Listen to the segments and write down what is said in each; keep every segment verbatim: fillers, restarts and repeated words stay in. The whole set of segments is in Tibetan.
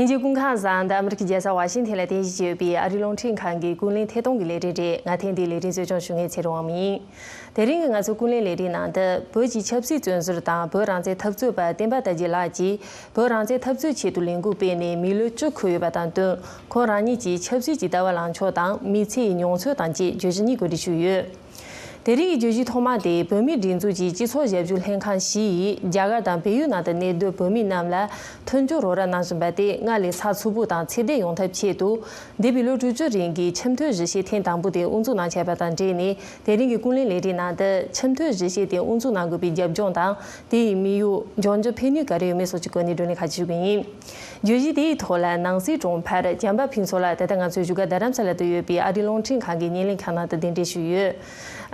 ལྷན་རྒྱས་སྐུ་ཁམས་བཟང་། འདི་ཨ་མི་རི་ཀའི་རྒྱལ་ས་ཝ་ཤིང་ཐན་ལ་རྟེན་གཞི་བྱས་ཡོད་པའི་ཨ་རིའི་རླུང་འཕྲིན་ཁང་གི་ཀུན་གླེང་ཐད་གཏོང་གི་ལས་རིམ་རེད། ང་ཐེངས་འདིའི་ལས་རིམ་གཙོ་སྐྱོང་ཞུ་མཁན་ཚེ་རིང་དབང་མོ་ཡིན། དེ་རིང་གི་ང་ཚོའི་ཀུན་གླེང་ལས་རིམ་ནང་དུ་བོད་ཀྱི་ཆབ་སྲིད་བཙོན་ཟུར་དང་བོད་རང་བཙན་འཐབ་རྩོད་པ་བསྟན་པ་དར་རྒྱས་ལགས་ཀྱིས་བོད་རང་བཙན་འཐབ་རྩོད་ཆེད་དུ་ལས་འགུལ་སྤེལ་ནས་མི་ལོ་བཅུ་འཁོར་ཡོད་པ་དང་བསྟུན། ཁོང་རང་ཉིད་ཀྱི་ཆབ་སྲིད་ཀྱི་ལྟ་བ་ལངས་ཕྱོགས་དང་མི་ཚེའི་མྱོང་ཚོར་དང་བཅས་བརྗོད་གཞི་གཉིས་གོ་སྒྲིག་ཞུས་ཡོད། དེ་རིང་གི་བརྗོད་གཞི་ཐོག་མ་དེ་བོད་མིའི་སྒྲིག་འཛུགས་ཀྱི་སྤྱི་ཚོགས་ཞབས་ཞུ་ལྷན་ཁང་བཞི་ཡིས་རྒྱ་གར་དང་བལ་ཡུལ་ནང་དུ་གནས་སྡོད་བོད་མི་རྣམས་ལ་མཐུན་སྦྱོར་རོགས་རམ་གནང་བཞིན་པ་དེ་སྔར་ལས་ཚགས་ཚུད་པོ་དང་ཚད་ལྡན་ཡོང་ཐབས་ཆེད་དུ། འདས་པའི་ལོ་དྲུག་ཅུ་རིང་གི་ཆེས་མཐོའི་གཞི་བྱེས་ཐེངས་དང་པོ་དེ་དབུ་འཛུགས་གནང་བྱས་པ་དང་འབྲེལ་ནས། དེ་རིང་གི་ཀུན་གླེང་ལས་རིམ་ནང་དུ་ཆེས་མཐོའི་གཞི་བྱེས་དེ་དབུ་འཛུགས་གནང་དགོས་པའི་རྒྱབ་ལྗོངས་དང་། དེ་ཡི་དམིགས་ཡུལ། འབྱུང་འགྱུར་ཕན་ནུས་ག་རེ་ཡོད་མེད་སོགས་ཀྱི་སྐོར་ནས་བགྲོ་གླེང་ཁ་ཕྱེ་ཞུ་གི་ཡིན། བརྗོད་གཞི་དེའི་ཐོག་ལ་ནང་སྲིད་དྲུང་འཕར་བྱམས་པ་ཕུན་ཚོགས་ལགས་ད་ལྟ་ང་ཚོའི་བཞུགས་སྒར་རྡ་རམ་ས་ལ་དུ་ཡོད་པའི་ཨ་རིའི་རླུང་འཕྲིན་ཁང་གི་བརྙན་ལེན་ཁང་ནང་དུ་གདན་འདྲེན་ཞུས་ཡོད།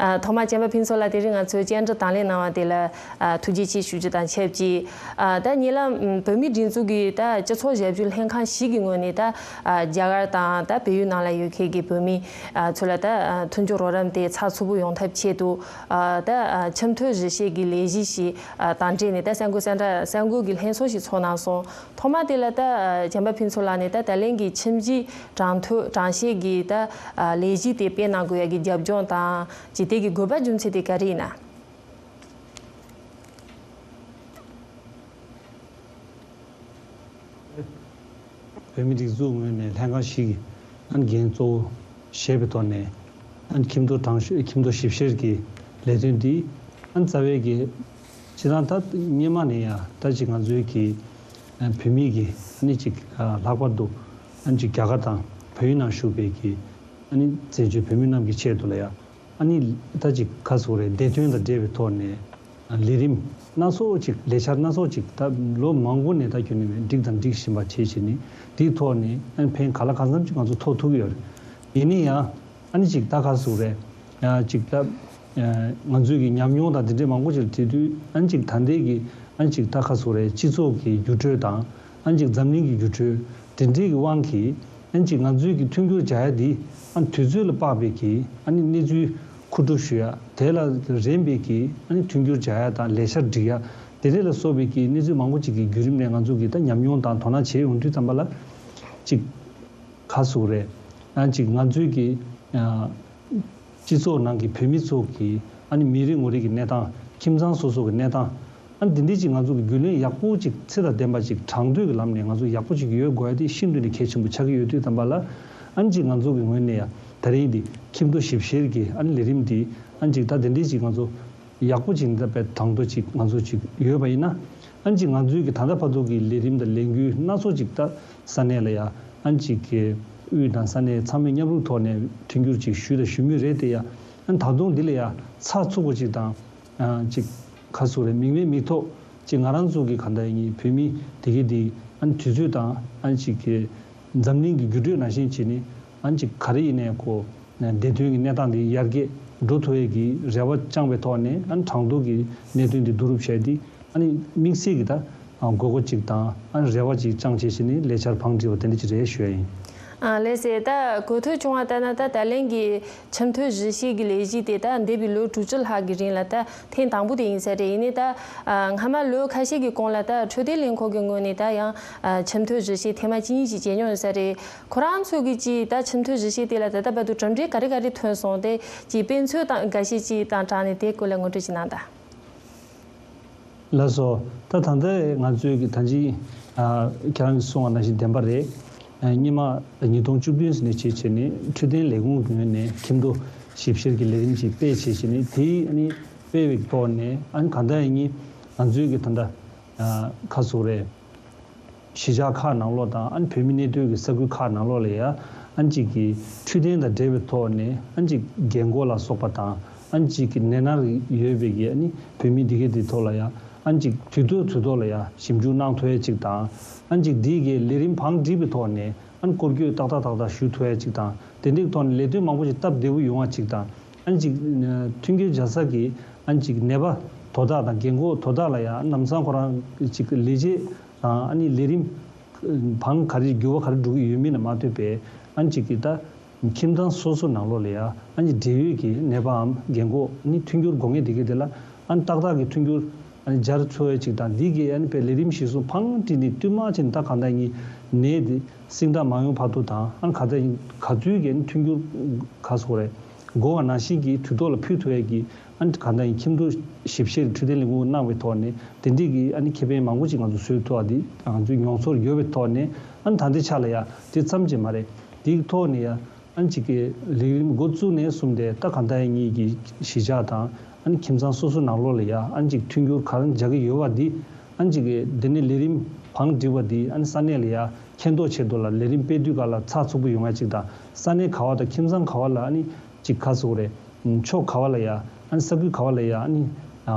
ཨ། ཐོག་མར་བྱམས་པ་ཕུན་ཚོགས་ལགས་དེ་རིང་ང་ཚོའི་བཅར་འདྲི་དང་ལེན་གནང་བ་དེ་ལ། ཨ། ཐུགས་རྗེ་ཆེ་ཞུ་རྒྱུ་དང་ཆབས་ཅིག་ཨ། ད་ཉེ་ལམ་བོད་མིའི་སྒྲིག་འཛུགས་ཀྱི་ད་སྤྱི་ཚོགས་ཞབས་ཞུ་ལྷན་ཁང་ཞིག་གི་ངོས་ནས་ད། ཨ། རྒྱ་གར་དང་ད་བལ་ཡུལ་ནང་ལ་ཡོད་མཁན་གྱི་བོད་མི། ཨ། ཚོ་ལ་ད། ཨ། མཐུན་སྦྱོར་རོགས་རམ་དེ་ཚགས་ཚུད་པོ་ཡོང་ཐབས་ཆེད་དུ། ཨ། ད། ཨ། ཆེས་མཐོའི་གཞི་བྱེས་ཀྱི་ལས་གཞི་ཞིག་ཨ། དང་འབྲེལ་ནས་ད་གསར་འགོད་གསལ་བསྒྲགས་གསར་འགོད་ཀྱི་ལྷན་ཚོགས་ཤིག་ཚོགས་གནང་སོང་། ཐོག་མ་དེ་ལ་ད། ཨ། བྱམས་པ་ཕུན་ཚོགས་ལགས་ནས་ད་ད་ལན་གྱི་ཁྱིམ་གཞིས་གྲངས་ཐོ་གྲངས་བཤེར་གྱི་ད། ཨ། ལས་གཞི་དེ་སྤེལ་གནང་དགོས་ཡ་གི་རྒྱབ་ལྗོངས་དང་། ཅིག་དེ་གི་དགོས་པ་རྒྱུ་མཚན་དེ་ག་རེ་ཡིན་ན། བོད་མི་སྒྲིག་འཛུགས་ངོས་ནས་ལྷན་ཁང་བཞི་གི་ཨན་འགན་གཙོ་བོ་བཞེས་པའི་ཐོག་ནས། ཨན་ཁྱིམ་ཐོ་གྲངས་བཤེར། ཁྱིམ་ཐོ་ཞིབ་བཤེར་གྱི་ལས་དོན་འདི་ཨན་རྩ་བའི་གི་སྤྱིར་བཏང་ད་སྔོན་མ་ནས་ཡང་ད་ཅིག་ང་ཚོའི་གི་ཨ་བོད་མི་གི་ཨ་ནི་ཅིག་ཨ་ལྷག་པར་དུ་ཨ་ནི་ཅིག་རྒྱ་གར་དང་བལ་ཡུལ་ནང་བཞུགས་པའི་གི་ཨ་ནི་བཙན་བྱོལ་བོད་མི་རྣམས་ཀྱི་ཆེད་དུ་ལ་ཡང་ཨ་ནི་ད་ཅིག་ག་ཟེར་དགོས་རེད། བདེ་དོན་དང་འབྲེལ་བའི་ཐོག་ནས་ལས་རིམ་སྣ་ཚོགས་ཅིག་ལས་འཆར་སྣ་ཚོགས་ཅིག་ད་ལོ་མང་པོ་ནས་ད་རྒྱུན་ནས་བསྒྲིགས་དང་སྒྲིག་བཞིན་པ་བྱས་བྱས་ནས་དེའི་ཐོག་ནས་ཨ་ནི་ཕན་ག་ལ་གང་འཚམ་ཅིག་ང་ཚོ་ཐོགས་ཐུབ་ཀྱི་ཡོད་རེད། ཡིན་ན་ཡང་། ཨ་ནི་ཅིག་ད་ག་ཟེར་དགོས་རེད། ཨ་ཅིག་ད་ཨ་ང་ཚོའི་གི་ཉམས་མྱོང་དང་དེ་འདྲའི་མང་པོ་ཅིག་ལ་བལྟས་དུས། ཨ་ནི་ཅིག་ད་ལྟའི་གི་ཨ་ནི་ཅིག་ད་ག་ཟེར་དགོས་རེད། སྤྱི་ཚོགས་ཀྱི་འགྱུར་འགྲོས་དང་། ཨ་ནི་ཅིག་འཛམ་གླིང་གི་འགྱུར་འགྲོས་དེ་འདྲའི་གི་དབང་གིས། ཨ་ནི་ཅིག་ང་ཚོའི་གི་མཐུན་འགྱུར་བྱ་ཡ་འདི་ཨ་ནི་དུས་ཚོད་ལ་དཔག་པའི་གི་ཨ་ནི་གནས་ཚུལ་མཁོ་སྒྲུབ་ཞུ་ཡ། དེ་ལ་རན་པའི་གི་ཨ་ནི་མཐུན་འགྱུར་བྱ་ཡ་དང་ལས་འཆར་སྒྲིག་ཡ། དེ་འདྲ་ལ་སོགས་པའི་གི་གནས་ཚུལ་མང་པོ་ཅིག་གི་བརྒྱུད་རིམ་ནས་ང་ཚོ་གི་ད་ཉམས་མྱོང་དང་དོ་སྣང་བྱས་ཡོང་དུས་ཙམ་པ་ལ་ཅིག་ག་ཟེར་དགོས་རེད། ཨ་ཅིག་ང་ཚོའི་གི་ཨ་སྤྱི་ཚོགས་ནང་གི་བོད་མི་ཚོ་གི་ཨ་ནི་མི་རེ་ངོ་རེ་གི་གནས་སྟངས། ཁྱིམ་ཚང་སོ་སོ་གི་གནས་སྟངས། ཨ་ནི་དེ་འདྲའི་ཅིག་ང་ཚོ་གི་རྒྱུས་ལོན་ཡག་པོ་ཅིག་ཚད་དང་ལྡན་པ་ཅིག་དྲང་དོད་ཀྱི་ལམ་ནས་ང་ཚོ་ཡག་པོ་ཅིག་ཡོད་དགོས་ཡ་དེ་ཤིན་ཏུ་ནས་གལ་ཆེན་པོ་ཆགས་ཀྱི་ཡོད་དུས་ཙམ་པ་ལ། ཨ་ནི་ཅིག་ང་ཚོ་གི་ངོས་ནས་ཡ་ད་རེས་འདི་ཁྱིམ་ཐོ་ཞིབ་བཤེར་གྱི་ཨ་ནི་ལས་རིམ་འདི་ཨ་ནི་ཅིག་ད་དེ་འདྲའི་ཅིག་ང་ཚོ་ཡག་པོ་ཅིག་འདི་དཔེ་དྲང་དོད་ཅིག་ང་ཚོ་ཅིག་ཡོད་པ་ཡིན་ན། ཨ་ནི་ཅིག་ང་ཚོའི་གི་ད་ལྟ་བར་དུ་གི་ལས་རིམ་དང་ལས་འགུལ་སྣ་ཚོགས་ཅིག་ད་ས་གནས་ལ་ཡ་ཨ་ནི་ཅིག་གི་དབུས་དང་ས་གནས་ཚང་མས་མཉམ་རུབ་ཐོག་ནས་མཐུན་འགྱུར་ཅིག་ཞུས་དང་ཞུ་མུས་རེད་དེ། ཡ་ཨ་ནི་ད་དུང་འདི་ལ་ཡ་ཚགས་ཚུད་པོ་ཅིག་དང་། ཨ་ཅིག་ག་ཟེར་དགོས་རེད། མིག་མེད་མིག་ཐོག་ཅིག་ང་རང་ཚོ་གི་ག་ད་ཡིན་བོད་མི་དེ་གི་དེ་ཨ་ནི་དུས་ཚོད་དང་ཨ་ནི་ཅིག་གི་འཛམ་གླིང་གི་འགྱུར་འགྲོས་ནང་བཞིན་བྱས་ནས་ཨ་ནི་ཅིག་ག་རེ་ཡིན་ནའི་ཁོ་བདེ་དོན་གྱི་གནས་སྟངས་དེ་ཡར་རྒྱས་འགྲོ་ཐུབ་ཡས་ཀྱི་རེ་བ་བཅངས་པའི་ཐོག་ནས། ཨ་ནི་དྲང་དོད་ཀྱི་གནད་དོན་དེ་བསྡུ་རུབ་བྱས་ཏེ་ཨ་ནི་དམིགས་བསལ་གྱི་ད་དགོས་མཁོ་ཅིག་དང་ཨ་ནི་རེ་བ་ཅིག་བཅངས་བྱས་བྱས་ནས་ལས་འཆར་བང་བསྒྲིགས་པ་དེ་འདྲ་ཅིག་རེད་ཞུ་ཡ་ཡིན། ཨ་ལགས་སེ། ད་གོ་ཐོས་བྱུང་བ་ལྟར་ན་ད་ད་ལན་གྱི་ཆེས་མཐོའི་གཞི་བྱེས་ཀྱི་ལས་གཞི་དེ་ད་འདས་པའི་ལོ་དྲུག་ཅུ་ལྷག་གི་རིང་ལ་ད་ཐེངས་དང་པོ་དེ་ཡིན་ས་རེད། ཡིན་ནའི་ད་ཨ་སྔ་མ་ལོ་ཁ་ཤས་ཀྱི་གོང་ལ་ད་འཕྲོད་བསྟེན་ལས་ཁུངས་ཀྱི་ངོས་ནས་ད་ཡང་ཨ་ཆེས་མཐོའི་གཞི་བྱེས་ཐེངས་མ་གཅིག་གཉིས་ཤིག་བྱས་མྱོང་ཡོད་ས་རེད། ཁོ་རང་ཚོ་གིས་ཅིག་ད་ཆེས་མཐོའི་གཞི་བྱེས་དེ་ལ་ད་ལྟ་བར་དུ་གྲུབ་འབྲས་ག་རེ་ག་རེ་ཐོན་སོང་། དེ་ཅིག་དཔེ་མཚོན་དང་འགའ་ཤས་ཅིག་དང་སྦྲགས་ནས་དེའི་སྐོར་ལ་ངོ་སྤྲོད་ཅིག་གནང་དང་། ལགས་སོ། ད་ད་ལྟ་ང་ཚོའི་གི་ད་ཅི་ཨ་ཁྱེད་རང་གིས་གསུངས་པ་ནང་བཞིན་བདེན་པ་རེད། ཨ་སྔོན་མ་ཉིས་སྟོང་བཅུ་བདུན་ནས་བྱས་བྱས་ནས་འཕྲོད་བསྟེན་ལས་ཁུངས་ཀྱི་ངོས་ནས་ཁྱིམ་ཐོ་ཞིབ་བཤེར་གྱི་ལས་རིམ་ཅིག་སྤེལ་བྱས་བྱས་ནས། དེའི་ཨ་ནི་སྤེལ་བའི་ཐོག་ནས་ཨ་ནི་གང་ལྟར་ཡིན་ང་ཚོའི་གི་ད་ལྟ་ཨ་ག་ཟེར་དགོས་རེད། གཞིས་ཆགས་ཁག་ནང་ལོགས་དང་ཨ་ནི་བོད་མི་གནས་སྡོད་ཀྱི་ས་ཁུལ་ཁག་ནང་ལོགས་ལ་ཡ་ཨ་ནི་ཅིག་གི་འཕྲོད་བསྟེན་དང་འབྲེལ་བའི་ཐོག་ནས་ཨ་ནི་ཅིག་རྒན་གོག་ལ་སོགས་པ་དང་ཨ་ནི་ཅིག་གི་ནད་མནར་ཡོད་པའི་གི་ཨ་ནི་བོད་མི་འདི་གའི་འདི་ཐོག་ལ་ཡ་ཨ་ནི་ཅིག་དུས་ཐོག་དུས་ཐོག་ལ་ཡ་ཞིབ་འཇུག་གནང་ཐུབ་ཡ་ཅིག་དང་། ཨ་ནི་ཅིག་འདི་གའི་ལས་རིམ་བང་སྒྲིག་པའི་ཐོག་ནས་ཨ་ནི་སྐོར་སྐྱོད་ཏག་ཏག་ཏག་ཏག་ཞུ་ཐུབ་ཡ་ཅིག་དང་། དེ་འདྲའི་ཐོག་ནས་ལས་དོན་མང་པོ་ཞིག་སྟབས་བདེ་པོ་ཡོང་བ་ཅིག་དང་། ཨ་ནི་ཅིག་མཐུན་འགྱུར་བྱ་ས་གི་ཨ་ནི་ཅིག་ནད་པ་དོ་བདག་དང་རྒན་གོག་དོ་བདག་ལ་ཡ་ལམ་སང་ཁོ་རང་ཅིག་ལས་བྱེད་དང་ཨ་ནི་ལས་རིམ་བང་ག་རེ་འགྱུར་བ་ག་རེ་འགྲོ་གི་ཡོད་མེད་ལ་མ་ལྟོས་པའི་ཨ་ནི་ཅིག་གི་ད་ཁྱིམ་ཚང་སོ་སོ་ནང་ལོགས་ལ་ཡ་ཨ་ནི་འབྲེལ་ཡོད་ཀྱི་ནད་པའམ་རྒན་གོག་ཨ་ནི་མཐུན་འགྱུར་དགོས་ངེས་དེ་གའི་དེ་ལ་ཨ་ནི་ཏག་ཏག་གི་མཐུན་འགྱུར་ ཨ་ནི་སྦྱར་ཚུགས་ཡ་ཅིག་དང་། འདི་གི་ཨ་ནི་དཔེ་ལས་རིམ་གཞིར་བཟུང་བང་སྒྲིག་ནས་བསྟུད་མར་བྱས་ནས་ད་གང་ལྟར་ཡིན་ནད་འདི་སིང་དྲག་མ་ཡོང་བར་དུ་དང་། ཨ་ནི་གང་ལྟར་ཡིན་ག་ཚོད་ཀྱི་ཨ་ནི་མཐུན་འགྱུར་ག་སོགས་རེད། འགོ་བ་ནང་བཞིན་གྱི་དུས་ཐོག་ལ་ཕུལ་ཐུབ་ཡ་གི་ཨ་ནི་གང་ལྟར་ཡིན་ཁྱིམ་སྡོད་ཞིབ་བཤེར་འཕྲོད་བསྟེན་ལས་ཁུངས་གནང་བའི་ཐོག་ནས་དེ་འདྲས་ཀྱི་ཨ་ནི་ཁེ་ཕན་མང་པོ་ཅིག་ང་ཚོ་བཟོས་ཐུབ་པ་འདི་ང་ཚོའི་མྱོང་ཚོར་ཡོད་པའི་ཐོག་ནས། ཨ་ནི་ད་ལྟའི་ཆ་ལ་ཡ་དེ་ཙམ་གྱིས་མ་རེད། དེའི་ཐོག་ནས་ཡ་ཨ་ནི་ཅིག་གི་ལས་རིམ་འགོ་བཙུགས་ནས་བཟུང་སྟེ་ད་གང་ལྟར་ཡ་ངེད་ཀྱི་གཞིས་ཆགས་དང་ཨ་ནི་ཁྱིམ་ཚང་སོ་སོ་ནང་ལོགས་ལ་ཡ་ཨ་ནི་ཅིག་མཐུན་འགྱུར་ག་རེ་བྱ་གི་ཡོད་པ་འདི། ཨ་ནི་ཅིག་གི་དེ་ནས་ལས་རིམ་བང་སྒྲིག་པ་འདི་ཨ་ནི་ས་གནས་ལ་ཡ་མཁྱེན་རྟོགས་ཆེད་དུ་ལ་ལས་རིམ་སྤེལ་དུས་ག་ལ་ཚགས་ཚུད་པོ་ཡོང་ཡ་ཅིག་དང་། ས་གནས་ག་བ་དང་ཁྱིམ་ཚང་ག་བ་ལ་ཨ་ནི་ཅིག་ག་ཟེར་དགོས་རེད། ཕྱོགས་ག་བ་ལ་ཡ་ཨ་ནི་ས་ཁུལ་ག་བ་ལ་ཡ་ཨ་ནི་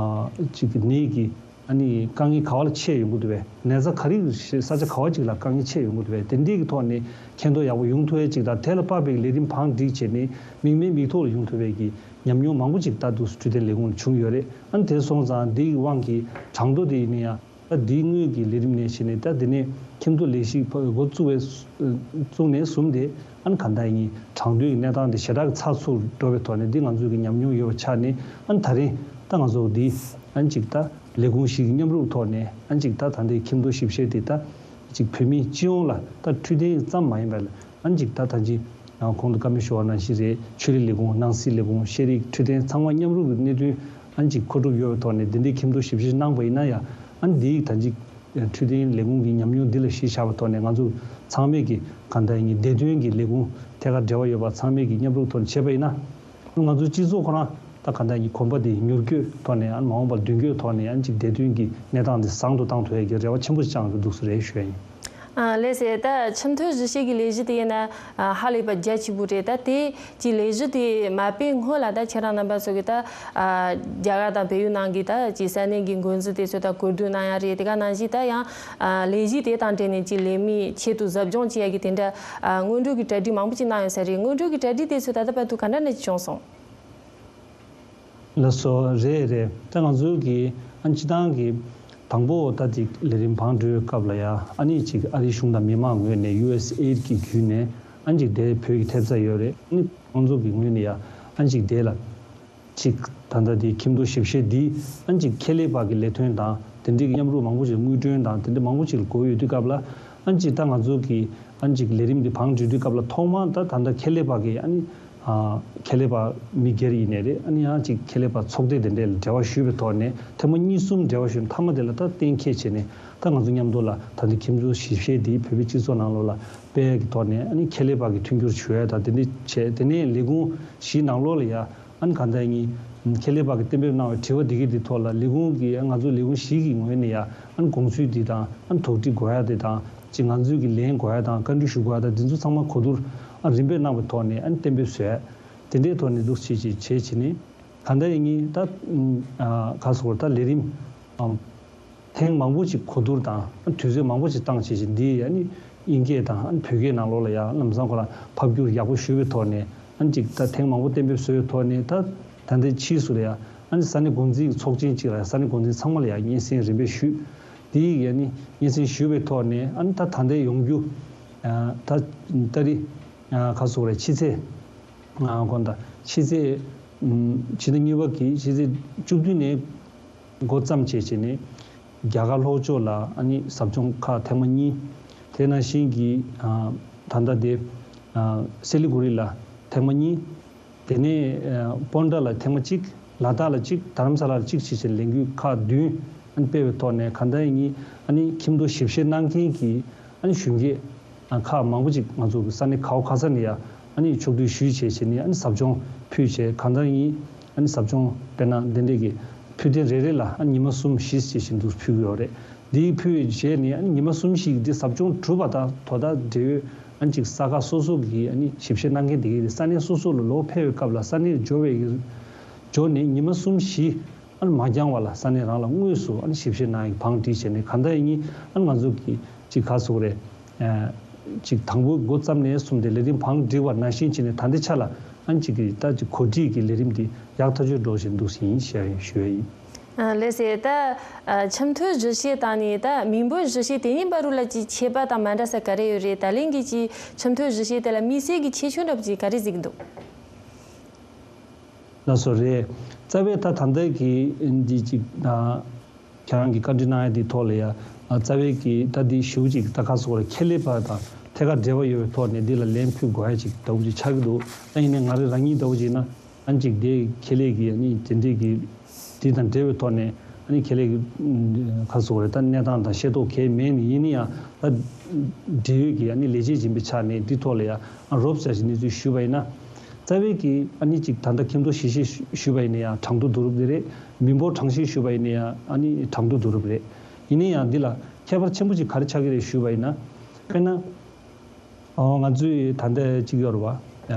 ཅིག་གི་ནད་ཀྱི་ཨ་ནི་དཀའ་ངལ་ག་བ་ལ་ཆེ་ཡོང་གི་འདུག་པས། ན་ཚ་ག་རེ་ས་ཆ་ག་བ་ཅིག་ལ་དཀའ་ངལ་ཆེ་ཡོང་གི་འདུག་པས། དེ་འདྲས་ཀྱི་ཐོག་ནས་མཁྱེན་རྟོགས་ཡག་པོ་ཡོང་ཐུབ་ཡ་ཅིག་དང་། དེ་ལ་དཔག་པའི་ལས་རིམ་བང་སྒྲིག་བྱས་ནས་མིག་སྨན་མིག་ཐོག་ལ་ཡོང་ཐུབ་པའི་གི་ཉམས་མྱོང་མང་པོ་ཅིག་ད་འདུག་སེ་འཕྲོད་བསྟེན་ལས་ཁུངས་ལ་བྱུང་ཡོད་རེད། ཨ་ནི་དེ་སོང་ཙང་འདིའི་དབང་གིས་གྲངས་ཐོ་དེ་ཡིན་ན་ཡང་ད་འདིའི་སྔོན་གྱི་ལས་རིམ་ནས་བྱས་ནས་ད་དེ་ནས་ཁྱིམ་སྡོད་ལས་གཞི་འགོ་བཙུགས་པའི་བཙུགས་ནས་བཟུང་སྟེ་ཨ་ནི་ག་འདྲ་ཡིན་གྲངས་ཐོའི་གནས་སྟངས་དེ་ཞེ་དྲག་ཚགས་ཚུད་འགྲོ་བའི་ཐོག་ནས་འདི་ང་ཚོའི་གི་ཉམས་མྱོང་ཡོད་པ་ཆགས་ནས། ཨ་ནི་ད་རིང་ད་ང་ཚོ་འདི་ཨ་ནི་ཅིག་ད་ལས་ཁུངས་ཤིག་གི་མཉམ་རུབ་ཐོག་ནས་ཨ་ནི་ཅིག་ད་ད་ལྟའི་ཁྱིམ་སྡོད་ཞིབ་བཤེར་དེ་ད་ཅིག་བོད་མི་སྤྱི་ཡོངས་ལ་ད་འཕྲོད་བསྟེན་ཙམ་མ་ཡིན་པར་ཨ་ནི་ཅིག་ད་ད་ཅིག་གོང་དུ་བཀའ་མོལ་ཞུ་བ་ནང་བཞིན་རེད། ཆོས་རིག་ལས་ཁུངས་ནང་སྲིད་ལས་ཁུངས་ཤེས་རིག་འཕྲོད་བསྟེན་ཚང་མ་མཉམ་རུབ་ཀྱི་གནད་དོན་ཨ་ནི་ཅིག་མཁོ་སྒྲུབ་ཡོད་པའི་ཐོག་ནས་འདི་འདྲའི་ཁྱིམ་སྡོད་ཞིབ་བཤེར་གནང་བ་ཡིན་ན་ཡང་ཨ་ནི་འདིའི་ད་ཅིག་འཕྲོད་བསྟེན་ལས་ཁུངས་ཀྱི་ཉམས་མྱོང་འདི་ལ་གཞི་བཞག་པའི་ཐོག་ནས་ང་ཚོ་ཚང་མས་ཀྱི་གང་ལྟར་ཡིན་བདེ་དོན་གྱི་ལས་ཁུངས་ཐད་ཀར་འབྲེལ་བ་ཡོད་པ་ཚང་མས་ཀྱི་མཉམ་རུབ་ཐོག་ནས་བྱས་པ་ཡིན་ན། ང་ཚོའི་སྤྱི་ཚོགས་ཁོ་རང་ད་གང་ལྟར་གྱི་གོམ་པ་དེ་མྱུར་སྐྱོད་ཐོག་ནས་ཨ་མ་འོངས་པར་མདུན་སྐྱོད་ཐོག་ནས་ཨ་ཅིག་བདེ་དོན་གྱི་གནས་སྟངས་དེ་བཟང་དུ་བཏང་ཐུབ་ཡ་གི་རེ་བ་ཆེན་པོ་བཅངས་ཡོད་འདུག་སེ་རེད་ཞུ་ཡ་ཡིན། ཨ་ལགས་སེ། ད་ཁྱིམ་སྡོད་ཞིབ་བཤེར་གྱི་ལས་གཞི་དེ་ཡིན་ན་ཨ་ཧ་ལས་པ་རྒྱ་ཆེ་པོ་རེད། ད་དེ་ཀྱི་ལས་གཞི་དེ་མ་སྤེལ་སྔོན་ལ་ད་ཁྱེད་རང་རྣམ་པ་ཚོ་གི་ད་ཨ་རྒྱ་གར་དང་བལ་ཡུལ་ནང་གི་ད་ཀྱི་ས་གནས་ཀྱི་འགོ་འཛིན་དེ་ཚོ་ད་གོ་བསྡུར་གནང་ཡ་རེད། དེ་ག་ནང་བཞིན་ད་ཡང་ཨ་ལས་གཞི་དེ་དང་འབྲེལ་ནས་ཀྱི་ལས་མི་ཆེད་དུ་ཟབ་སྦྱོང་བྱེད་ཡ་གི་དེ་འདྲ་ཨ་སྔོན་འགྲོ་གི་གྲ་སྒྲིག་མང་པོ་ཅིག་གནང་ཡོད་ས་རེད། སྔོན་འགྲོ་གི་གྲ་སྒྲིག་དེ་ཚོ་ད་ལྟ་བར་དུ་ག་འདྲ་ནས་བྱུང་སོང་། ལགས་སོ། རེད་རེད། ད་ང་ཚོའི་གི་ཨ་སྤྱི་བཏང་གི་དང་པོ་ད་ཅིག་ལས་རིམ་བང་སྒྲིག་སྐབས་ལ་ཡ་ཨ་ནི་ཅིག་ཨ་རིའི་གཞུང་དང་མི་མང་ངོས་ནས་ཡུ་ཨེས་ཨེ་ཌི་གི་བརྒྱུད་ནས་ཨ་ནི་ཅིག་དེ་བོད་ཀྱི་ཐེབས་རྩ་ཡོད་རེད། ཨ་ནི་ཁོང་ཚོ་གི་ངོས་ནས་ཡ་ཨ་ནི་ཅིག་དེ་ལ་ཅིག་ད་ལྟ་དེ་ཁྱིམ་སྡོད་ཞིབ་བཤེར་འདི་ཨ་ནི་ཅིག་ཁེ་ལས་པ་གི་ལས་དོན་དང་དེ་འདྲའི་གི་མཉམ་རུབ་མང་པོ་ཅིག་དངུལ་གྲོན་དང་དེ་འདྲ་མང་པོ་ཅིག་ལ་དགོས་ཡོད་དུས་སྐབས་ལ། ཨ་ནི་ཅིག་ད་ང་ཚོ་གི་ཨ་ནི་ཅིག་ལས་རིམ་འདི་བང་སྒྲིག་དུས་སྐབས་ལ་ཐོག་མར་ད་ད་ལྟ་ཁེ་ལས་པ་གི་ཨ་ནི་ཨ་ཁེ་ལས་པ་མི་སྒེར་ཡིན་ནའི་རེད། ཨ་ནི་ཡང་ཅིག་ཁེ་ལས་པ་ཚོགས་སྡེ་དེ་འདྲ་ལ་འབྲེལ་བ་ཞུས་པའི་ཐོག་ནས་ཐེངས་མ་གཉིས་གསུམ་འབྲེལ་བ་ཞུས་ནས་མཐའ་མ་དེ་ལ་ད་གཏན་འཁེལ་བྱས་ནས་ད་ང་ཚོ་མཉམ་དུ་ལ་ད་ལྟ་ཁྱིམ་སྡོད་ཞིབ་བཤེར་འདི་བོད་པའི་སྤྱི་ཚོགས་ནང་ལོགས་ལ་སྤེལ་ཡ་གི་ཐོག་ནས་ཨ་ནི་ཁེ་ལས་པ་གི་མཐུན་འགྱུར་ཞུ་ཡ་དང་དེ་འདྲ་བྱས། དེ་ནས་ལས་ཁུངས་བཞིའི་ནང་ལོགས་ལ་ཡ་ཨ་ནི་གང་ལྟར་ཡིན་ཁེ་ལས་པ་གི་གཏན་འབེབས་གནང་བའི་དྲི་བ་འདི་གི་འདི་ཐོག་ལ་ལས་ཁུངས་ཀྱི་ང་ཚོ་ལས་ཁུངས་བཞི་གི་ངོས་ནས་ཡ་ཨ་ནི་དགོངས་ཚུལ་འདི་དང་ཨ་ནི་དོགས་འདྲི་དགོས་ཡ་དེ་དང་ཅིག་ང་ཚོས་ཀྱི་ལན་དགོས་ཡ་དང་བཀའ་འདྲི་ཞུ་དགོས་ཡ་དང་འདི་ཚོ་ཚང་མ་གོ་བསྡུར་ཨ་རིམ་པས་གནང་བའི་ཐོག་ནས་ཨ་ནི་གཏན་འབེབས་བཟོས་ཡ་དེ་འདྲའི་ཐོག་ནས་འདུག་བྱེད་ཅིག་བྱེད་བྱེད་ནས་གང་ལྟར་ཡིན་ངེས་ད་ཨ་ག་སོགས་ད་ལས་རིམ་ཨ། ཐེངས་མང་པོ་ཅིག་གོ་བསྡུར་དང་དུས་ཚོད་མང་པོ་ཅིག་བཏང་བྱས་ཤིང་འདི་ཡ་ནི་དབྱིན་སྐད་དང་བོད་སྐད་ནང་ལོགས་ལ་ཡང་ལམ་སང་ཁོ་རང་ཕབ་བསྒྱུར་ཡག་པོ་ཞུས་པའི་ཐོག་ནས་ཨ་ནི་ཅིག་ད་ཐེངས་མང་པོ་གཏན་འབེབས་བཟོས་པའི་ཐོག་ནས་ད་ད་ལྟའི་ཕྱིས་སུ་ལ་ཡང་ཨ་ནི་ས་གནས་འགོ་འཛིན་གྱི་ཚོགས་ཆེན་ཅིག་ལ་ཡང་ས་གནས་འགོ་འཛིན་ཚང་མ་ལ་ཡང་སྙན་སེང་རིམ་པས་ཞུས། དེ་ཡི་ཡ་ནི་སྙན་སེང་ཞུས་པའི་ཐོག་ནས་ཨ་ནི་ད་ད་ལྟའི་ཡོང་རྒྱུ་ད་ད་རེས་ག་སོགས་རེད་ཕྱི་ཚེས་གོང་ད་ཕྱི་ཚེས་ཕྱི་ཟླ་གཉིས་པ་གི་ཕྱི་ཚེས་བཅུ་བདུན་ནས། འགོ་བརྩམས་བྱས་བྱས་ནས་རྒྱ་གར་ལྷོ་ཕྱོགས་ལ་ཨ་ནི་ཟབ་སྦྱོང་ཁག་ཐེངས་མ་གཉིས། དེ་ནང་བཞིན་གྱི་ཨ་ད་ལྟ་དེ་ཨ་སི་ལི་གུ་རི་ལ་ཐེངས་མ་གཉིས། དེ་ནས་ཨ་སྤོན་ཊ་ལ་ཐེངས་མ་གཅིག་ལ་དྭགས་ལ་གཅིག་དྷ་རམ་ས་ལ་ལ་གཅིག་བྱས་བྱས་ལས་འགུལ་ཁག་བདུན་ཨ་ནི་སྤེལ་བའི་ཐོག་ནས་གང་ལྟར་ཡིན་ཨ་ནི་ཁྱིམ་སྡོད་ཞིབ་བཤེར་གནང་མཁན་གྱི་ཨ་ནི་གཞོན་སྐྱེས། ཁག་མང་པོ་ཅིག་ང་ཚོ་གི་ས་གནས་ག་བ་ག་ས་ནས་ཡ་ཨ་ནི་ཕྱོགས་བསྡུས་ཞུས་བྱས་བྱས་ནས་ཨ་ནི་ཟབ་སྦྱོང་ཕུལ་བྱས་གང་ལྟར་ཡིན་ཨ་ནི་ཟབ་སྦྱོང་དཔེར་ན་འདི་འདྲས་ཀྱི་ཕུལ་ཐེངས་རེ་རེ་ལ་ཨ་ནི་ཉི་མ་གསུམ་བཞི་བྱས་བཞིན་དུ་ཕུལ་གྱི་ཡོད་རེད། འདི་ཕུལ་བྱས་ནས་ཨ་ནི་ཉི་མ་གསུམ་བཞི་འདི་ཟབ་སྦྱོང་གྲུབ་པ་དང་དོ་བདག་འབྲེལ་ཡོད་ཨ་ནི་ཅིག་ས་ཁག་སོ་སོ་གི་ཨ་ནི་ཞིབ་བཤེར་གནང་མཁན་དེ་གའི་ས་གནས་སོ་སོ་ལ་ལོག་ཕེབས་པའི་སྐབས་ལ་ས་གནས་འབྱོར་བའི་འབྱོར་ནས་ཉི་མ་གསུམ་བཞི། ཨ་ནི་མ་འགྱངས་པ་ལ་ས་གནས་རང་ལ་དངོས་སུ་ཨ་ནི་ཞིབ་བཤེར་གནང་ཡག་བང་སྒྲིག་བྱས་ནས་གང་ལྟར་ཡིན་ཨ་ནི་ང་ཚོ་གི་ཅིག་ག་ཟེར་དགོས་རེད། ཨ་ཅིག་དང་པོའི་འགོ་བརྩམས་ནས་གསུམ་དེ་ལས་རིམ་བང་སྒྲིག་པ་ནང་བཞིན་བྱས་ནས་ད་ལྟའི་ཆ་ལ་ཨ་ནི་ཅིག་གི་ད་ཅིག་གོ་སྒྲིག་གི་ལས་རིམ་འདི་ཡག་ཐག་ཆོད་འགྲོ་བཞིན་འདུག་ཟེར་ཡིན་ཞུ་ཡ་ཡིན། ཨ་ལགས་སེ། ད་ཨ་ཁྱིམ་སྡོད་ཞིབ་བཤེར་དང་ནི་ད་མི་འབོར་ཞིབ་བཤེར་དེ་གཉིས་བར་དུ་ལ་ཅིག་ཁྱད་པར་དང་མ་འདྲ་ས་ག་རེ་ཡོད་རེད། ད་ལན་གྱི་ཅིག་ཁྱིམ་སྡོད་ཞིབ་བཤེར་དེ་ལ་དམིགས་བསལ་གྱི་ཁྱད་ཆོས་འདྲ་པོ་ཅིག་ག་རེ་གཟིགས་འདུག་ལགས་སོ་རེད། རྩ་བའི་ད་ད་ལྟ་གི་འདི་ཅིག་ཨ་ ཁྱེད་རང་གི་བཀའ་འདྲི་གནང་ཡ་དེའི་ཐོག་ལ་ཡ་རྩ་བའི་གི་ད་འདི་ཞུ་ཅིག་ད་ཁ་སོགས་ལ་ཁེ་ལས་པ་དང་ཐད་ཀར་འབྲེལ་བ་ཡོད་པའི་ཐོག་ནས་འདི་ལ་ལན་ཕུལ་དགོས་ཡ་ཅིག་ལྟ་བུ་ཅིག་ཆགས་ཀྱི་འདུག་ད་ཡིན་ནའི་ང་རང་རང་ཉིད་ལྟ་བུ་ཅིག་ན། ཨ་ནི་ཅིག་དེ་ཁེ་ལས་ཀྱི་ཨ་ནི་དེ་འདྲས་ཀྱི་དེ་དང་འབྲེལ་བའི་ཐོག་ནས་ཨ་ནི་ཁེ་ལས་ཀྱི་ཁ་སོགས་རེད། ད་གནས་སྟངས་དང་ཤེས་རྟོགས་གས་མེད་ནི་ཡིན་ནི་ཡང་ད་འབྲེལ་ཡོད་ཀྱི་ཨ་ནི་ལས་བྱེད་ཡིན་པའི་ཆ་ནས་འདི་ཐོག་ལ་ཡང་ཨ་རོབ་ཙམ་ཞིག་གནས་ཚུལ་ཞུས་པ་ཡིན་ན། རྩ་བའི་གི་ཨ་ནི་ཅིག་ད་ལྟ་ཁྱིམ་ཐོག་ཞི་བཤེར་ཞུས་པ་ཡིན་ན་ཡང་གྲངས་ཐོ་བསྡུ་རུབ་དེ་རེད། མི་འབོར་གྲངས་བཤེར་ཞུས་པ་ཡིན་ན་ཡང་ཨ་ནི་གྲངས་ཐོ་བསྡུ་རུབ་རེད། ཡིན་ན་ཡང་འདི་ལ་ཁྱད་པར་ཆེན་པོ་ཅིག་ག་རེ་ཆགས་ཀྱི་རེད་ཞུས་པ་ཡིན་ན། དཔེར་ན། ཨོ་ང་ཚོས་ད་ལྟ་གཅིག་ཡོད་རེད་བ།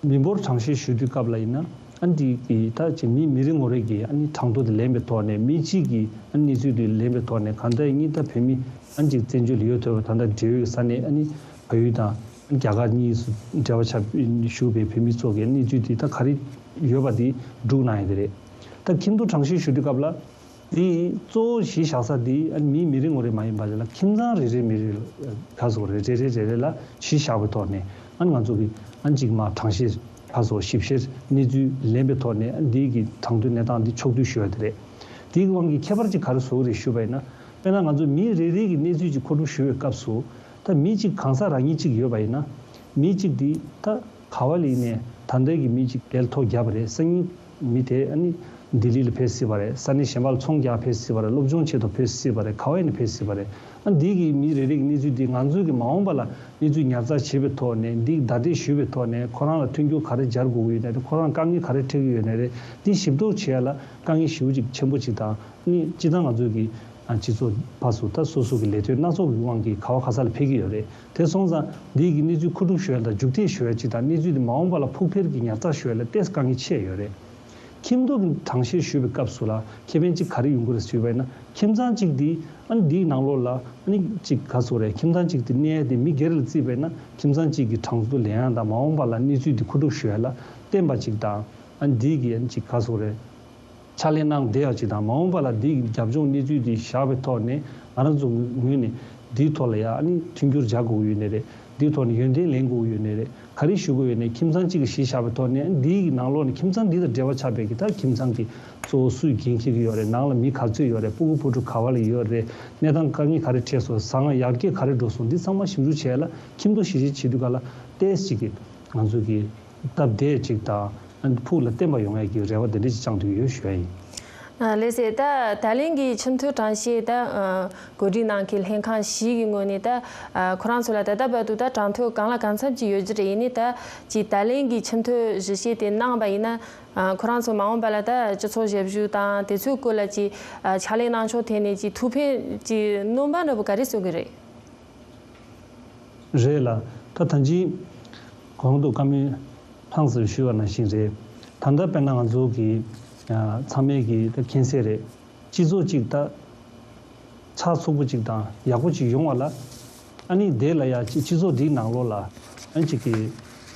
ཡ། མི་འབོར་གྲངས་བཤེར་ཞུ་དུས་སྐབས་ལ་ཡིན་ན་ཨ་འདི་གི་ད་ཅིག་མི་མི་རེ་ངོ་རེ་གི་ཨ་ནི་གྲངས་ཐོ་དེ་ལེན་པའི་ཐོག་ནས་མི་གཅིག་གི་ཨ་གནས་ཚུལ་དེ་ལེན་པའི་ཐོག་ནས་གང་ལྟར་གཉིས་ད་བོད་མི་ཨ་ཅིག་བཙན་བྱོལ་ལ་ཡོད་ཐུབ་པ་ད་ལྟ་འབྲེལ་ཡོད་ས་གནས་ཨ་ནི་བལ་ཡུལ་དང་རྒྱ་གར་གཉིས་སུ་འབྲེལ་བ་ཆགས་བཞུགས་པའི་བོད་མི་ཚོ་གི་གནས་ཚུལ་དེ་ད་ག་རེ་ཡོད་པ་དེ་སྒྲུག་གནང་ཡོད་དེ་རེད། ད་ཁྱིམ་ཐོ་གྲངས་བཤེར་ཞུ་དུས་སྐབས་ལ། དེ་གཙོ་བོ་གཞི་བཞག་ས་དེ་ཨ་ནི་མི་མི་རེ་ངོ་རེ་མ་ཡིན་པ་ལ་ཁྱིམ་ཚང་རེ་རེ་མི་རེ་ལ་ཁ་སོགས་རེ་རེ་རེ་རེ་རེ་ལ་གཞི་བཞག་པའི་ཐོག་ནས་ཨ་ནི་ང་ཚོ་གི་ཨ་ནི་གཅིག་མ་གྲངས་བཤེར་ཁ་སོགས་ཞིབ་བཤེར་གནས་ཚུལ་ལེན་པའི་ཐོག་ནས་ཨ་ནི་འདི་གི་གྲངས་ཐོའི་གནས་སྟངས་འདི་ཕྱོགས་བསྡུས་ཞུ་བ་དེ་རེད། དེའི་དབང་གིས་ཁྱད་པར་གཅིག་ག་རེ་བཟོ་གི་རེད་ཞུས་པ་ཡིན་ན། དཔེར་ན་ང་ཚོ་མི་རེ་རེ་གི་གནས་ཚུལ་གཅིག་མཁོ་སྒྲུབ་ཞུ་བའི་སྐབས་སུ་ད་མི་གཅིག་གང་ཟག་རང་ཉིད་གཅིག་ཡོད་པ་ཡིན་ན། མི་གཅིག་འདི་ད་ག་བ་ལ་ཡིན་ནའི་ད་ལྟའི་གི་མི་གཅིག་དེར་ཐོ་བརྒྱབ་པ་རེད། སང་ཉིན་མི་དེ་ཨ་ནི་ལྡི་ལི་ལ་ཕེབས་སྲིད་པ་རེད། ས་གནས་གཞན་པ་ལ་ཚོང་རྒྱག་ཕེབས་སྲིད་པ་རེད། སློབ་སྦྱོང་ཆེད་དུ་ཕེབས་སྲིད་པ་རེད། ག་བ་ཡིན་ནའི་ཕེབས་སྲིད་པ་རེད། ཨ་འདི་གི་མི་རེ་རེ་གི་གནས་ཚུལ་འདི་ང་ཚོས་གི་མ་འོངས་པ་ལ་གནས་ཚུལ་ཉར་ཚགས་བྱེད་པའི་ཐོག་ནས་འདི་བརྡ་སྤྲོད་ཞུས་པའི་ཐོག་ནས་ཁོ་རང་ལ་མཐུན་འགྱུར་ག་རེ་སྦྱར་དགོས་ཀྱི་ཡོད་ན་རེད། ཁོ་རང་དཀའ་ངལ་ག་རེ་འཕྲད་ཀྱི་ཡོད་ན་རེད། འདི་ཞིབ་རྟོག་བྱེད་ཡ་ལ་དཀའ་ངལ་ཞེ་པོ་ཅིག་ཆེན་པོ་ཅིག་དང་། ནི་སྤྱི་བཏང་ང་ཚོ་གི་ཨ་སྤྱི་ཚོགས་ཕར་ཚུར་ད་སོ་སོ་གི་ལས་དོན་སྣ་ཚོགས་ཀྱི་དབང་གིས་ག་བ་ག་ས་ལ་ཕེབས་ཀྱི་ཡོད་རེད། དེ་སོང་ཙང་འདི་གི་གནས་ཚུལ་མཁོ་སྒྲུབ་ཞུ་ཡ་དང་མཇུག་འབྲས་ཞུ་ཡ་ཅིག་དང་གནས་ཚུལ་དེ་མ་འོངས་པ་ལ་ཕུགས་འཕེར་གྱི་ཉར་ཚགས་ཞུ་ཡ་ལ་ཏོག་ཙམ་དཀའ་ངལ་ཆེ་ཡོད་རེད། ཁྱིམ་ཐོག་གི་གྲངས་བཤེར་ཞུ་བའི་སྐབས་སུ་ལ་ཁེ་ཕན་ཅིག་ག་རེ་ཡོང་གི་རེད་ཞུས་པ་ཡིན་ན། ཁྱིམ་ཚང་གཅིག་འདི་ཨ་ནི་འདིའི་ནང་ལོགས་ལ་ཨ་ནི་ཅིག་ག་ཚོད་རེད། ཁྱིམ་ཚང་གཅིག་འདི་གནས་ཡ་དེ་མི་སྒེར་ལ་བརྩིས་པ་ཡིན་ན་ཁྱིམ་ཚང་གཅིག་གི་གྲངས་ཐོ་ལེན་ཡ་དང་མ་འོངས་པ་ལ་གནས་ཚུལ་འདི་མཁོ་སྒྲུབ་ཞུ་ཡ་ལ་བརྟེན་པ་ཅིག་དང་། ཨ་ནི་འདི་གི་ཨ་ནི་ཅིག་ག་ཚོད་རེད། ཕྱག་ལས་གནང་བསྡད་ཡག་ཅིག་དང་མ་འོངས་པ་ལ་འདིའི་རྒྱབ་ལྗོངས་གནས་ཚུལ་འདི་བཞག་པའི་ཐོག་ནས་ང་རང་ཚོ་ངོས་ནས་འདིའི་ཐོག་ལ་ཡང་ཨ་ནི་མཐུན་འགྱུར་རྒྱག་དགོས་ཀྱི་ཡོད་ནའི་རེད། འདིའི་ཐོག་ནས་ཡོན་ཏན་ལེན་དགོས་ཀྱི་ཡོད་ནའི་རེད། ག་རེ་ཞུ་དགོས་ཡོད་ནའི་ཁྱིམ་ཚང་གཅིག་གི་གཞི་བཞག་པའི་ཐོག་ནས་འདིའི་ནང་ལོགས་ནས་ཁྱིམ་ཚང་འདི་དང་འབྲེལ་བ་ཆགས་པའི་གི་ད་ཁྱིམ་ཚང་གི་གཙོ་བོ་སུས་འགན་འཁྱེར་གྱི་ཡོད་རེད། ནང་ལ་མི་ག་ཚོད་ཡོད་རེད། སྤུ་གུ་བུ་ཕྲུག་ག་བ་ལ་ཡོད་རེད། གནས་སྟངས་དཀའ་ངལ་ག་རེ་འཕྲད་སོང་། ཟ་ཁང་ཡར་རྒྱས་ག་རེ་འགྲོ་སོང་། འདི་ཚང་མ་ཞིབ་འཇུག་བྱས་ལ་ཁྱིམ་ཐོག་ཞི་བཤེར་བྱེད་དུས་ག་ལ་ཏོག་ཙམ་ཅིག་གི་ང་ཚོ་གི་སྟབས་བདེ་ཅིག་དང་ཕུགས་ལ་བརྟན་པ་ཡོང་ཡས་ཀྱི་རེ་བ་དེ་འདྲ་ཅིག་བཅངས་འདུག་ཡོད་ཞུ་ཡ་ཡིན། ཨ་ལགས་སེ། ད་ད་ལན་གྱི་ཁྱིམ་ཐོག་གྲངས་བཤེར་ད་ཨ་གོ་སྒྲིག་གནང་མཁན་ལྷན་ཁང་བཞི་གི་ངོས་ནས་ད་ཨ་ཁོ་རང་ཚོ་ལ་ད་ལྟ་བར་དུ་ད་གྲངས་ཐོ་གང་ལ་གང་འཚམ་ཅིག་ཡོད་ཀྱི་རེད། ཡིན་ནའི་ད་ཅིག་ད་ལན་གྱི་ཁྱིམ་ཐོག་ཞིབ་བཤེར་དེ་གནང་བ་ཡིན་ན་ཨ་ཁོ་རང་ཚོ་མ་འོངས་པ་ལ་ད་སྤྱི་ཚོགས་ཞབས་ཞུ་དང་དེ་ཚོའི་སྐོར་ལ་ཅིག་ཨ་ཕྱག་ལས་གནང་ཕྱོགས་ཐད་ནས་ཅིག་ཐུགས་ཕན་ཅིག་སྣོན་པ་འདྲ་པོ་ག་རེ་གསུང་གི་རེད། རེད་ལ། ད་ད་ཅི་གོང་དུ་བཀའ་མོལ་ལྷང་ཙམ་ཞུས་པ་ནང་བཞིན་རེད། ད་ལྟ་དཔེར་ན་ང་ཚོ་གི་ཚང་མས་ཀྱི་ད་མཁྱེན་གསལ་རེད། སྤྱི་ཚོགས་གཅིག་ད་ཆགས་ཚུགས་པོ་གཅིག་དང་ཡག་པོ་གཅིག་ཡོང་བ་ལ་ཨ་ནི་དེ་ལ་ཡ་སྤྱི་སྤྱི་ཚོགས་འདིའི་ནང་ལོགས་ལ་ཨ་ནི་གཅིག་གི་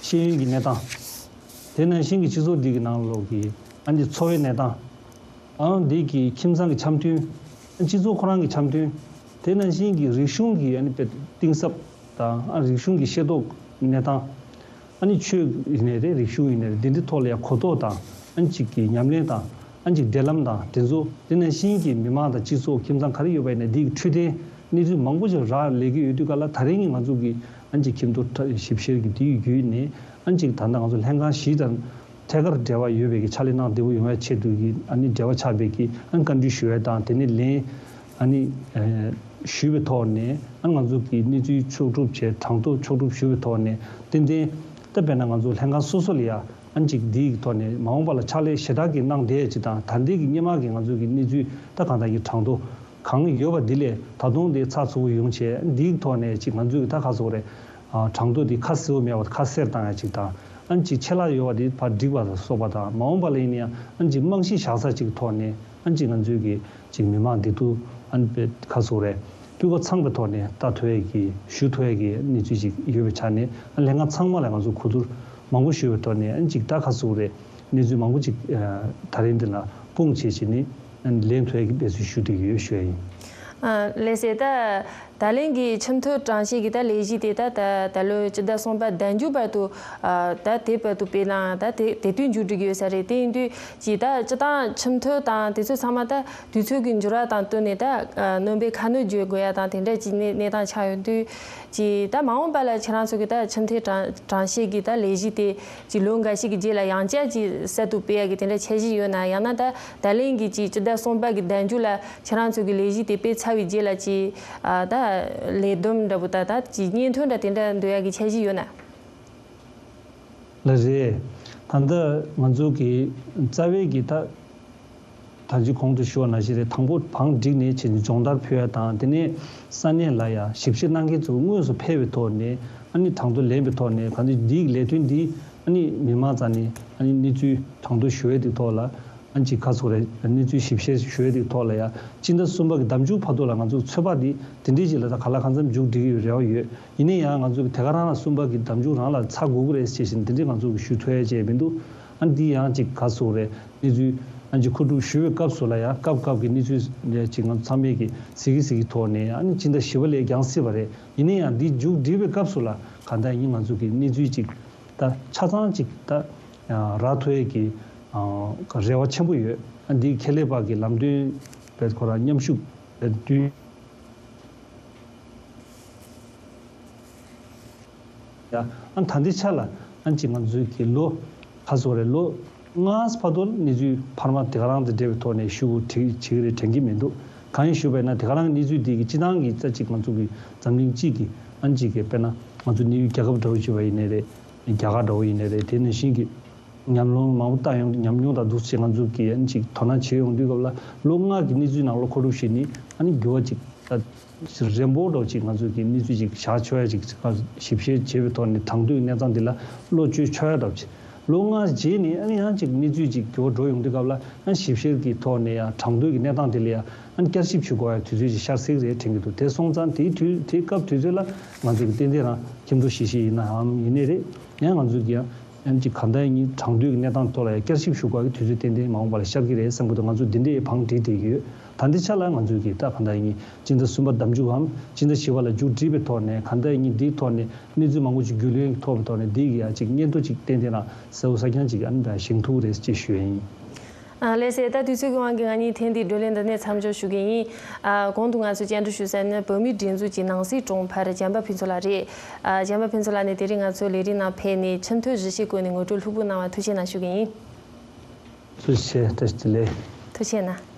ཤེས་ཡོན་གྱི་གནས་སྟངས། དེ་ནང་བཞིན་གྱི་སྤྱི་ཚོགས་འདི་གི་ནང་ལོགས་ཀྱི་ཨ་ནི་འཚོ་བའི་གནས་སྟངས། ཨང་འདི་གི་ཁྱིམ་ཚང་གི་འཆམ་མཐུན། སྤྱི་ཚོགས་ཁོ་རང་གི་འཆམ་མཐུན། དེ་ནང་བཞིན་གྱི་རིག་གཞུང་གི་ཨ་ནི་དཔེ་གཏིང་ཟབ་དང་ཨ་རིག་གཞུང་གི་ཤེས་རྟོགས་གནས་སྟངས། ཨ་ནི་ཆོས་ཡིན་ནའི་རེད། རིག་གཞུང་ཡིན་ནའི་རེད། འདི་འདྲའི་ཐོག་ལ་ཡང་གོ་རྟོགས་དང་ཨ་ནི་གཅིག་གི་ཉམས་ལེན་དང་ཨ་ནི་གཅིག་འབྲེལ་ལམ་དང་དེ་ཚོ། དེ་ནང་བཞིན་གྱི་མི་མང་དང་སྤྱི་ཚོགས་ཁྱིམ་ཚང་ག་རེ་ཡོད་པ་ཡིན་ནའི་འདི་གི་འཕྲོད་བསྟེན་གནས་ཚུལ་མང་པོ་ཞིག་རག་ལས་ཀྱི་ཡོད་དུས་ག་ལ་ད་རེས་ཀྱི་ང་ཚོ་གི་ཨ་ནི་གཅིག་ཁྱིམ་ཐོག་ཞིབ་བཤེར་གྱི་དེའི་བརྒྱུད་ནས་ཨ་ནི་གཅིག་ད་ལྟ་ང་ཚོ་ལྷན་ཁང་བཞི་དང་། ཐད་ཀར་འབྲེལ་བ་ཡོད་པའི་གི་ཕྱག་ལས་གནང་བདེ་པོ་ཡོང་བའི་ཆེད་དུ་གི་ཨ་ནི་འབྲེལ་བ་ཆགས་པའི་གི་ཨ་ནི་བཀའ་འདྲི་ཞུ་བའི་དང་དེ་ནས་ལན་ཨ་ནི་ཨ་ཞུས་པའི་ཐོག་ནས་ཨ་ནི་ང་ཚོ་གི་གནས་ཚུལ་ཕྱོགས་སྒྲུབ་བྱས། གྲངས་ཐོ་ཕྱོགས་སྒྲུབ་ཞུ་བའི་ཐོག་ནས་ཏན་ཏན་ད་དཔེར་ན་ང་ཚོ་ལྷན་ཁང་སོ་སོ་ལ་ཡ་ཨ་ནི་ཅིག་འདིའི་གི་ཐོག་ནས་མ་འོངས་པ་ལ་ཕྱག་ལས་ཞེ་དྲག་གི་གནང་བསྡད་ཅིག་དང་། ད་ལྟའི་གི་སྔོན་མ་གི་ང་ཚོ་གི་གནས་ཚུལ་ད་གང་ལྟར་གི་གྲངས་ཐོ་གང་ཡོད་པ་འདི་ལས་ད་དུང་དེ་ཚགས་ཚུད་པོ་ཡོང་བྱས་འདིའི་ཐོག་ནས་ཅིག་ང་ཚོས་ད་ག་ཟེར་དགོས་རེད། ཨ་གྲངས་ཐོ་འདི་ཁ་གསལ་པོ་མེད་པ་ཁ་གསལ་བཏང་ཡ་ཅིག་དང་། ཨ་ནི་ཅིག་ཆད་ལྷག་ཡོད་པ་འདི་ཕར་སྒྲིག་པ་དང་སོགས་པ་དང་། མ་འོངས་པ་ལ་ཡིན་ན་ཡང་ཨ་ནི་ཅིག་རྨང་གཞི་བཞག་ས་ཅིག་ཐོག་ནས་ཨ་ནི་ཅིག་ང་ཚོའི་གི་ཅིག་མི་མང་འདི་ཚོ་ཨ་ནི་དཔེ་ག་ཟེར་དགོས་རེད། སྤུས་ཀ་ཚང་པའི་ཐོག་ནས་ལྟ་ཐུབ་ཡ་གི་ཞུ་ཐུབ་ཡ་གི་གནས་ཚུལ་ཅིག་ཡོད་པའི་ཆ་ནས་ཨ་ལྷན་ཁང་ཚང་མ་ལ་ང་ཚོ་གོ་བསྡུར་མང་པོ་ཞུས་པའི་ཐོག་ནས་ཨ་ནི་ཅིག་ད་ག་ཟེར་དགོས་རེད། གནས་ཚུལ་མང་པོ་ཅིག་ཨ་ད་རེས་འདི་ལ་སྤུངས་བྱས་བྱས་ནས་ཨ་ནི་ལན་ཐུབ་ཡ་གི་འབད་རྩོལ་ཞུ་བསྡད་ཀྱི་ཡོད་ཞུ་ཡ་ཡིན། ཨ་ལགས་སེ། ད་ད་ལན་གྱི་ཆུ་མཐུད་གྲངས་བཤེར་གྱི་ད་ལས་གཞི་དེ་ད་ད་ད་ལོའི་སྤྱི་ཟླ་གསུམ་པ་ཟླ་མཇུག་བར་དུ། ཨ་ད་དེ་བར་དུ་སྤེལ་ན་ད་དེ་དེ་དུས་མཇུག་སྒྲིལ་གྱི་ཡོད་ས་རེད། དེ་ཡིན་དུས་ཀྱི་ད་སྤྱི་བཏང་ཆུ་མཐུད་དང་དེ་ཚོ་ཚང་མ་ད་དུས་ཚོད་ཀྱི་འགྱུར་བ་དང་བསྟུན་ནས་ད་ཨ་སྣོན་པའི་ཁ་སྣོན་བརྗོད་དགོས་ཡ་དང་དེ་འདྲ་ཅིག་གནས་གནས་སྟངས་ཆགས་ཡོང་དུས་ཀྱི་ད་མ་འོངས་པ་ལ་ཁྱེད་རང་ཚོ་གི་ད་ཆུ་མཐུད་གྲངས་གྲངས་བཤེར་གྱི་ད་ལས་གཞི་དེ་ཀྱི་ལོ་འགའ་ཞིག་གི་རྗེས་ལ་ཡང་བསྐྱར་ཀྱི་གསར་དུ་སྤེལ་ཡ་གི་དེ་འདྲ་འཆར་གཞི་ཡོད་ན། ཡང་ན་ད་ད་ལན་གྱི་ཀྱི་སྤྱི་ཟླ་གསུམ་པ་གི་ཟླ་མཇུག་ལ་ཁྱེད་རང་ཚོ་གི་ལས་གཞི་དེ་སྤེལ་ཚར་བའི་རྗེས་ལ་ཀྱི་ཨ་ད་ལས་བསྡོམས་འདྲ་པོ་ད་ད་ཀྱི་སྙན་ཐོ་འདྲ་དེ་འདྲ་འདོན་ཡ་གི་འཆར་གཞི་ཡོད་ན། ལགས་རེད། ད་ལྟ་ང་ཚོ་གི་རྩ་བའི་གི་ད་ད་ཅི་གོང་དུ་ཞུ་བ་ནང་བཞིན་རེད། དང་པོ་བང་བསྒྲིགས་ནས་ཕྱིན་སྦྱོང་བརྡར་ཕུལ་ཡ་དང་དེ་ནས་ས་གནས་ལ་ཡ་ཞིབ་བཤེར་གནང་མཁན་ཚོ་དངོས་སུ་ཕེབས་པའི་ཐོག་ནས་ཨ་ནི་གྲངས་ཐོ་ལེན་པའི་ཐོག་ནས་གང་ཅི་འདིའི་ལས་དོན་འདི་ཨ་ནི་མི་མང་རྩ་ནས་ཨ་ནི་གནས་ཚུལ་གྲངས་ཐོ་ཞུ་ཡ་དེ་ཐོག་ལ། ཨ་ཅིག་ཁ་སོ་རེ་གནས་ཚུལ་ཞིབ་བཤེར་ཞུ་ཡ་དེ་ཐོག་ལ་ཡ་སྤྱི་ཟླ་གསུམ་པ་གི་ཟླ་མཇུག་བར་དུ་ལ་ང་ཚོ་ཚོད་དཔག་འདི་དེ་འདྲའི་ཅིག་ལ་ད་ག་ལ་གང་འཚམ་མཇུག་སྒྲིལ་གྱི་ཡོད་རེ་བ་ཡོད། ཡིན་ན་ཡང་ང་ཚོ་གི་དེ་ག་རང་ལ་གསུམ་པ་གི་ཟླ་མཇུག་རང་ལ་ཚར་དགོས་ཀྱི་རེད་ཟེར་བཞིན་དེ་འདྲའི་ང་ཚོ་གི་ཞུ་ཐུབ་ཡ་ཅིག་མི་འདུག་ཨ་འདི་ཡང་ཅིག་ཁ་སོ་རེ་གནས་ཚུལ་ཨ་ཅིག་མཁོ་སྒྲུབ་ཞུ་བའི་སྐབས་སུ་ལ་ཡ་སྐབས་སྐབས་ཀྱི་གནས་ཚུལ་ལ་ཅིག་ང་ཚོ་ཚང་མས་ཀྱི་གཟིགས་ཀྱི་གཟིགས་ཀྱི་ཐོག་ནས་ཨ་ནི་སྤྱི་ཟླ་བཞི་པ་ལས་ཀྱང་སྲིད་པ་རེད། ཡིན་ན་ཡང་འདི་མཇུག་སྒྲིལ་བའི་སྐབས་སུ་ལ་གང་ལྟར་ཡིན་ང་ཚོ་གི་གནས་ཚུལ་ཅིག་ད་ཆ་ཚང་ཅིག་ད་རག་ཐུབ་ཡས་ཀྱི་རེ་བ་ཆེན་པོ་ཡོད། འདི་ཁེ་ལས་པ་གི་ལམ་སྟོན་བས་ཁོ་རང་མཉམ་ཞུགས་བསྟུན་ཡ། ཨ་ད་འདི་ཆ་ལ་ཨ་ཅིག་ང་ཚོའི་གི་ལོ་ཁ་སོ་རེ་ལོ་ལྔ་བར་དུ་གནས་ཚུལ་འཕར་མ་དེ་ག་རང་དེ་འབྲེལ་བའི་ཐོག་ནས་ཞུ་དགོས་བྱེད་ཀྱི་རེད་དྲན་གྱི་མི་འདུག་གང་ཡིན་ཞུས་པ་ཡིན་ན་དེ་ག་རང་གི་གནས་ཚུལ་འདི་གི་སྤྱི་བཏང་གི་རྩ་གཅིག་ང་ཚོ་གི་འཛམ་གླིང་སྤྱི་གི་ཨ་ཅིག་གི་དཔེར་ན་ང་ཚོ་གནས་ཡུལ་རྒྱལ་ཁབ་འདྲ་བོ་ཅིག་བ་ཡིན་ནའི་རེད། རྒྱ་གར་འདྲ་བོ་ཡིན་ནའི་རེད། དེ་ནང་བཞིན་གྱི་ཉམས་མྱོང་མང་པོ་བལྟ་ཡོང་ཉམས་མྱོང་དང་འདུག་སེ་ང་ཚོ་གི་ཨ་ནི་ཅིག་དོ་སྣང་བྱེད་ཡོང་དུས་སྐབས་ལ་ལོ་ལྔ་གི་གནས་ཚུལ་ནང་ལོ་མཁོ་སྒྲུབ་བྱས་ནི་ཨ་ནི་འགྱུར་བ་ཅིག་ད་རན་པོ་འདྲ་བོ་ཅིག་ང་ཚོ་གི་གནས་ཚུལ་ཅིག་བཞག་ཆོག་ཡ་ཅིག་ཞིབ་བཤེར་བྱེད་པའི་ཐོག་ནས་དྲང་དོད་གནས་སྟངས་འདི་ལ་བློ་བཅོལ་ཆོག་ཡ་འདྲ་བོ་ཅིག་ལོ་ལྔ་རྗེས་ནས་ཨ་ནི་ཡང་ཅིག་གནས་ཚུལ་ཅིག་འགྱུར་བ་འགྲོ་ཡོང་དུས་སྐབས་ལ་ཨ་ནི་ཞིབ་བཤེར་གྱི་ཐོག་ནས་ཡང་དྲང་དོད་ཀྱི་གནས་སྟངས་འདི་ལ་ཡང་ཨ་ནི་བསྐྱར་ཞིབ་བྱེད་དགོས་ཡ་དུས་ཚོད་ཅིག་ཤར་སྲིད་རེད་དྲན་གྱི་འདུག་དེ་སོང་ཙང་དེའི་དུས་དེའི་སྐབས་དུས་ཚོད་ལ་ང་ཚོ་གི་ཏན་ཏན་རང་ཁྱིམ་ཐོག་ཞི་ཞི་ཡིན་ནའམ་ཡིན་ནའི་རེད། ཡང་ང་ཚོ་གི་ཡང་ཡང་ཅིག་གང་ལྟར་ཡིན་དྲང་དོད་ཀྱི་གནས་སྟངས་ཐོག་ལ་ཡང་བསྐྱར་ཞིབ་ཞུ་དགོས་ཀྱི་དུས་ཚོད་ཏན་ཏན་མ་འོངས་པ་ལ་ཤར་གྱི་རེད་བསམ་གྱི་འདུག་ང་ཚོ་འདི་འདྲའི་བང་བསྒྲིགས་བསྡད་ཀྱི་ཡོད། ད་འདི་ཆ་ལ་ང་ཚོ་གི་ད་གང་ལྟར་ཡིན་སྤྱི་ཟླ་གསུམ་པ་ཟླ་མཇུག་གམ་སྤྱི་ཟླ་བཞི་པ་ལ་མཇུག་སྒྲིལ་བའི་ཐོག་ནས་གང་ལྟར་ཡིན་འདིའི་ཐོག་ནས་གནས་ཚུལ་མང་པོ་ཅིག་རྒྱུས་ལོན་ཐོག་གི་ཐོག་ནས་འདི་གི་ཡང་ཅིག་སྙན་ཐོ་ཅིག་ཏན་ཏན་རང་གསལ་པོ་གསལ་རྐྱང་ཅིག་ཨ་ནི་བཞེངས་ཐུབ་ཀྱི་རེད་ཅེས་ཞུ་ཡ་ཡིན། ཨ་ལགས་སེ། ད་དུས་ཚོད་ཀྱི་དབང་གིས་ང་གཉིས་ཐེངས་འདིའི་བགྲོ་གླེང་འདི་ནས་མཚམས་འཇོག་ཞུ་གི་ཡིན། ཨ་གོང་དུ་ང་ཚོས་བཅར་འདྲི་ཞུ་ས་ནི་བོད་མིའི་སྒྲིག་འཛུགས་ཀྱི་ནང་སྲིད་དྲུང་འཕར་བྱམས་པ་ཕུན་ཚོགས་ལགས་རེད། ཨ་བྱམས་པ་ཕུན་ཚོགས་ལགས་ནས་དེ་རིང་ང་ཚོའི་ལས་རིམ་ནང་ཕེབས་ནས་ཆུ་མཐུད་གཞི་བྱེས་སྐོར་ནས་ངོ་སྤྲོད་ལྷུག་པོ་གནང་བར་ཐུགས་རྗེ་གནང་ཞུ་གི་ཡིན། ཐུགས་རྗེ་ཆེ། བཀྲ་ཤིས་བདེ་ལེགས། ཐུགས་རྗེ་གནང་།